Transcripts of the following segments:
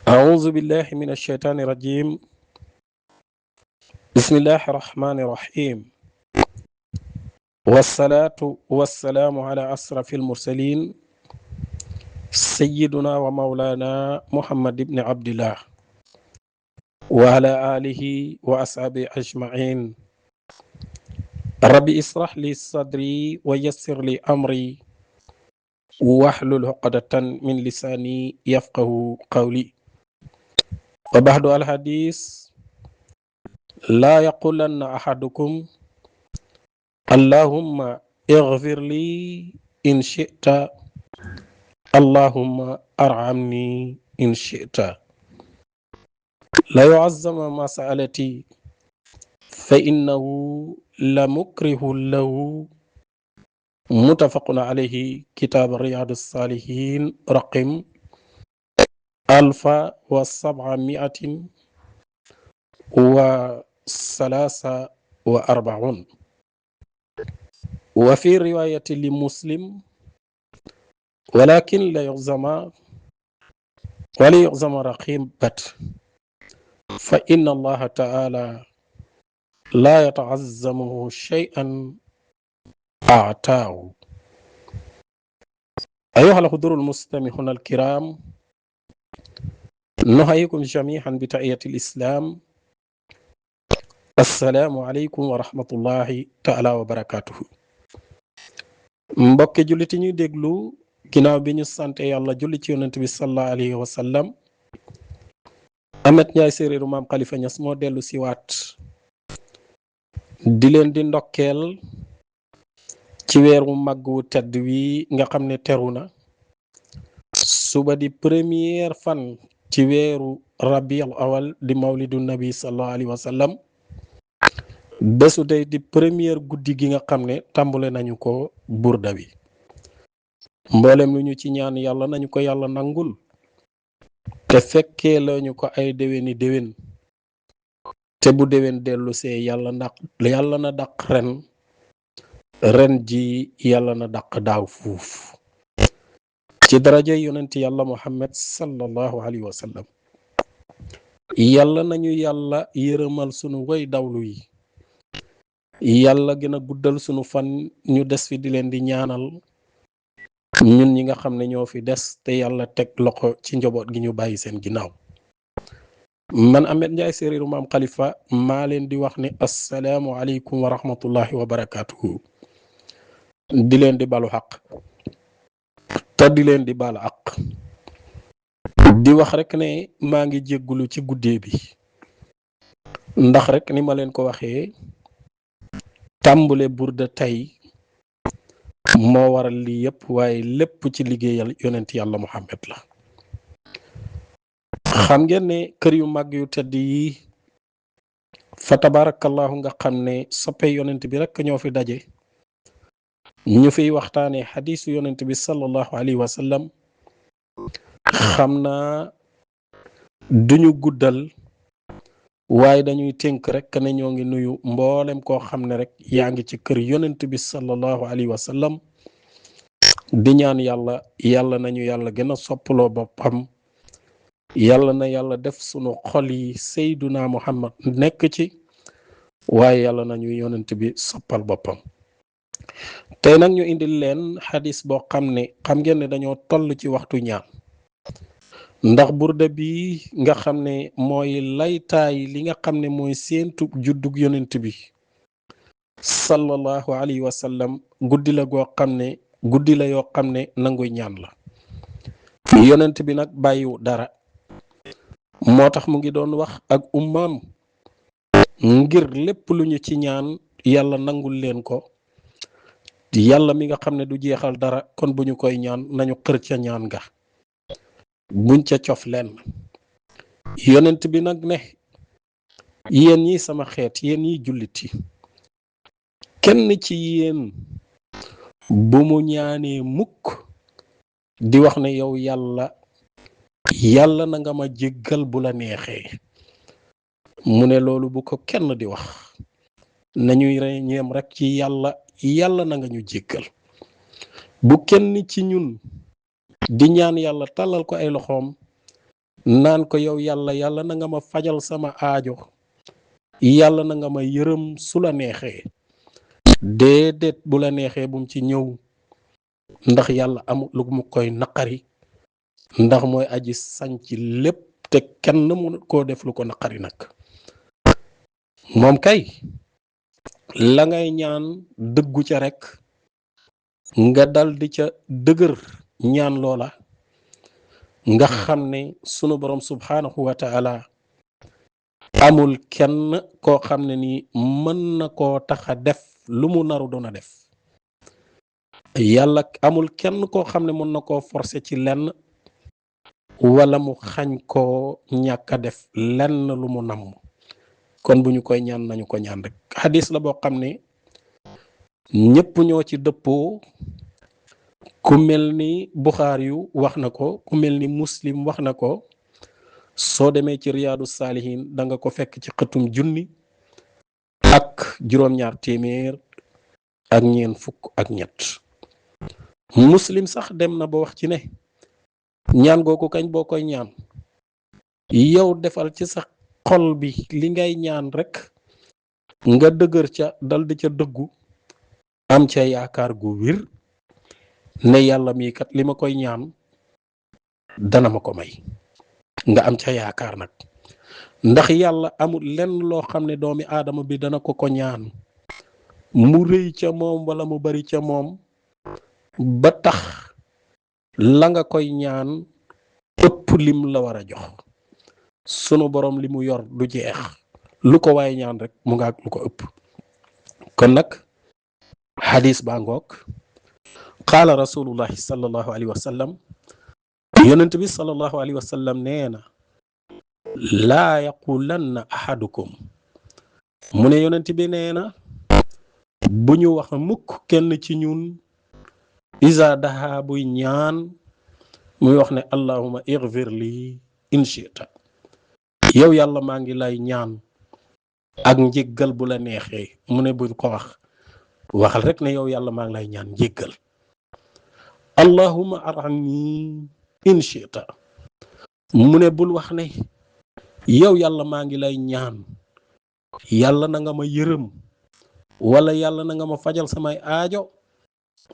أعوذ بالله من الشيطان الرجيم. بسم الله الرحمن الرحيم. والصلاة والسلام على أشرف المرسلين سيدنا ومولانا محمد بن عبد الله وعلى آله وأصحابه أجمعين. ربي اشرح لي صدري ويسر لي أمري واحلل عقدة من لساني يفقه قولي. وبعد الحديث لا يقولن أحدكم اللهم اغفر لي إن شئت اللهم أرحمني إن شئت. لا يعظم مسألتي فإنه لمكره له. متفق عليه. كتاب رياض الصالحين رقم 1743. وفي رواية لمسلم ولكن لا يعظم رقيبة فإن الله تعالى لا يتعظمه شيئا أعطاه. أيها الحضور المستمعون الكرام، نحييكم جميعا بتحية الإسلام. السلام عليكم ورحمة الله تعالى وبركاته. mbokki jullit yi ñuy déglu ginnaaw bi ñu sante yàlla julli ci yonent bi sallallahu alayhi wa sallam, Amet Njaay séeréeru maam Khalifa Niass moo dellu si waat di leen di ndokkeel ci weeru màgg wu tedd wi nga xam ne teru na. suba di première fan ci weeru rabiul awal di mawlidu nabi sallallahu alayhi wa sallam. bésu day di première guddi gi nga xam ne tàmbale nañu ko burda bi. mboolem lu ñu ci ñaan yàlla nañu ko yàlla nangul te fekkee lañu ko ay déwéni déwén, te bu déwén dellu see yàlla na dàq ren ji yàlla na dàq daaw fuuf ci daraja yonent yàlla muhammad sallallahu alayhi wa sallam. yàlla nañu yàlla yërëmal sunu way dawlu yi, yàlla gën a guddal sunu fan ñu des fi di leen di ñaanal ñun ñi nga xam ne ñoo fi des te yàlla teg loxo ci njaboot gi ñu bàyyi seen ginnaaw. man Amet Njaay séeréeru maam Khalifa maa leen di wax ne assalaamu aleykum wa rahmatullahi wa barakaatuhu. di leen di balu xaq te di leen di balu xaq, di wax rek ne maa ngi jéggulu ci guddee bi, ndax rek ni ma leen ko waxee tàmbule burda tey moo waral lii yëpp, waaye lépp ci liggéeyal yonent yàlla Muhammad la. xam ngeen ne kër yu mag yu tedd yi fa tabarakallahu nga xam ne soppe yonent bi rek ñoo fi daje, ñu fiy waxtaane xadiisu yonent bi sallallahu alayhi wa sallam. xam naa duñu guddal, waaye dañuy tënk rek ne ñoo ngi nuyu mboolem koo xam ne rek yaa ngi ci kër yonent bi sallallahu alayhi wa sallam, di ñaan yàlla nañu yàlla gën a soppaloo boppam. yàlla na yàlla def sunu xol yi Seyduna Muhammad nekk ci, waaye yàlla nañu yonent bi soppal boppam. tey nag ñu indil leen xadis boo xam ne xam ngeen ne dañoo toll ci waxtu ñaan, ndax burda bi nga xam ne mooy laytaay li nga xam ne mooy séentu juddug yonent bi sallallahu alayhi wa sallam. guddi la yoo xam ne nanguy ñaan la. yonent bi nag bàyyiwu dara, moo tax mu ngi doon wax ak ummaam ngir lépp lu ñu ci ñaan yàlla nangul leen ko. yàlla mi nga xam ne du jeexal dara, kon bu ñu koy ñaan nañu xër ca ñaan nga, buñ ca cof leen. yonent bi nag ne yéen ñi sama xeet, yéen ñi jullit yi, kenn ci yéen bu mu ñaanee mukk di wax ne yow yàlla na nga ma jéggal bu la neexee. mu ne loolu bu ko kenn di wax, nañuy ñeem rek ci yàlla na nga ñu jéggal. bu kenn ci ñun di ñaan yàlla tàllal ko ay loxoom naan ko yow yàlla na nga ma fajal sama aajo, yàlla na nga ma yërëm su la neexee. déedéet bu la neexee bum ci ñëw, ndax yàlla amul lu mu koy naqari, ndax mooy aji sañ ci lépp te kenn mu koo def lu ko naqari nag. moom kay la ngay ñaan dëggu ca rekk, nga dal di ca dëgër ñaan loola, nga xam ne sunu borom subhanahu wa ta'ala amul kenn koo xam ne ni mën na koo taxa def lu mu naru doon a def. yàlla amul kenn koo xam ne mën na koo forcer ci lenn wala mu xañ koo ñàkk a def lenn lu mu namm. kon bu ñu koy ñaan nañu ko ñaan rek. hadis la boo xam ne ñëpp ñoo ci dëppoo, ku mel ni Buxaari yu wax na ko, ku mel ni Muslim wax na ko. soo demee ci Riyaadu Saalihin da nga ko fekk ci xëtum 1223. Muslim sax dem na ba wax ci ne ñaan googu kañ boo koy ñaan, yow defal ci sa xol bi li ngay ñaan rek, nga dëgër ca dal di ca dëggu, am ca yaakaar gu wir ne yàlla mii kat li ma koy ñaan dana ma ko may. nga am ca yaakaar nag, ndax yàlla amul lenn loo xam ne doomi aadama bi dana ko ko ñaan mu rëy ca moom wala mu bari ca moom ba tax la nga koy ñaan ëpp lim la war a jox. sunu borom li mu yor du jeex, lu ko waaye ñaan rek mu nga ak lu ko ëpp. kon nag hadis baa ngoog. qaala rasulullahi sallallahu alayhi wa sallam, yonent bi sallallahu alayhi wa sallam nee na, laa yaqulanna ahadukum, mu ne yonent bi nee na, bu ñu wax mukk kenn ci ñun isa daha buy ñaan muy wax ne allahumma ighfir li in shi'ta, yow yàlla maa ngi lay ñaan ak njéggal bu la neexee. mu ne buñ ko waxal rek ne yow yàlla maa ngi lay ñaan njéggal. allahumma arhamni in shi'ta, mu ne bul wax ne yow yàlla maa ngi lay ñaan yàlla na nga ma yërëm wala yàlla na nga ma fajal samay aajo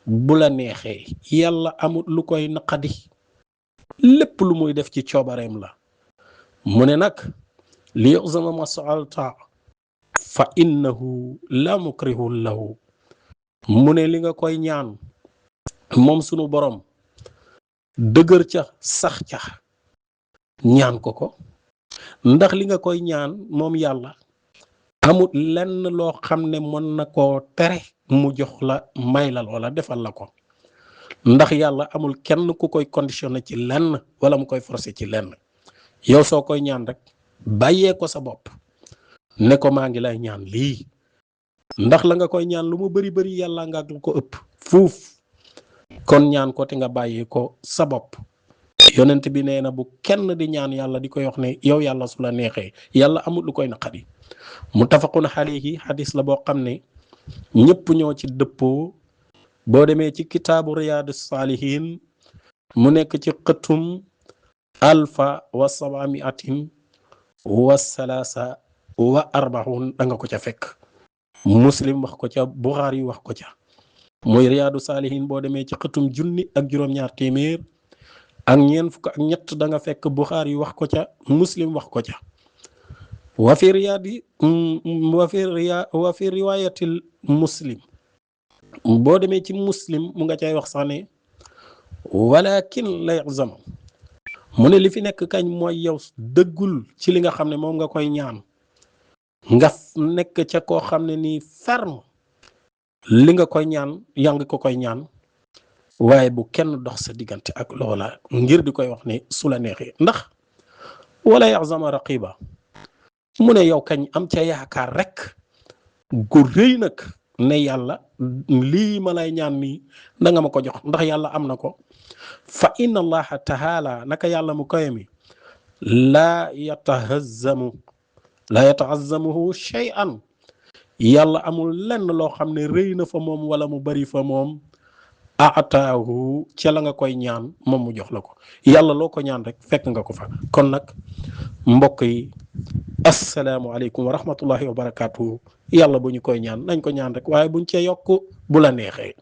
bu la neexee. yàlla amul lu koy naqadi, lépp lu muy def ci coobareem la. mu ne nag li yu'zama ma sa'alta fa innahu la mukrihu lahu, mu ne li nga koy ñaan moom sunu borom dëgër ca sax ca ñaan ko ndax li nga koy ñaan moom yàlla amut lenn loo xam ne mën na koo tere mu jox la may la wala defal la ko. ndax yàlla amul kenn ku koy conditionné ci lenn wala mu koy forcé ci lenn. yow soo koy ñaan rek bàyyee ko sa bopp ne ko maa ngi lay ñaan lii, ndax la nga koy ñaan lu mu bari bari yàlla nga ak lu ko ëpp fuuf. kon ñaan ko te nga bàyyee ko sa bopp. yonent bi nee na bu kenn di ñaan yàlla di koy wax ne yow yàlla su la neexee. yàlla amul lu koy naqari. muttafaqun alayhi hadis la boo xam ne ñëpp ñoo ci dëppoo. boo demee ci kitaabu Riyaadu Saalihin mu nekk ci xëtum 1743 da nga ko ca fekk. Muslim wax ko ca, Buxaari wax ko ca. mooy Riyaadu Saalihin boo demee ci xëtum 1200 ak ñeent fukk ak ñett da nga fekk Buxaari wax ko ca, Muslim wax ko ca. wa fi riwaayatil Muslim, boo demee ci Muslim mu nga cay wax sax ne walakin la yaxzam, mu ne li fi nekk kañ mooy yow dëggul ci li nga xam ne moom nga koy ñaan, nga nekk ca koo xam ne nii ferme li nga koy ñaan yaa ngi ko koy ñaan, waaye bu kenn dox sa diggante ak loola ngir di koy wax ne su la neexee. ndax wala yaxzama raqiba, mu ne yow kañ am ca yaakaar rek gu rëy nag ne yàlla lii ma lay ñaan nii da nga ma ko jox, ndax yàlla am na ko. fa inna allaha taala, naka yàlla mu koy mi laa yatahazzamuhu shay'an, yàlla amul lenn loo xam ne rëy na fa moom wala mu bari fa moom ataahu ca la nga koy ñaan moom mu jox la ko. yàlla loo ko ñaan rek fekk nga ko fa. kon nag mbokk yi asalaamualeykum wa rahmatullahi wa barakaatu. yàlla bu ñu koy ñaan nañ ko ñaan rek waaye buñ cee yokk bu la neexee.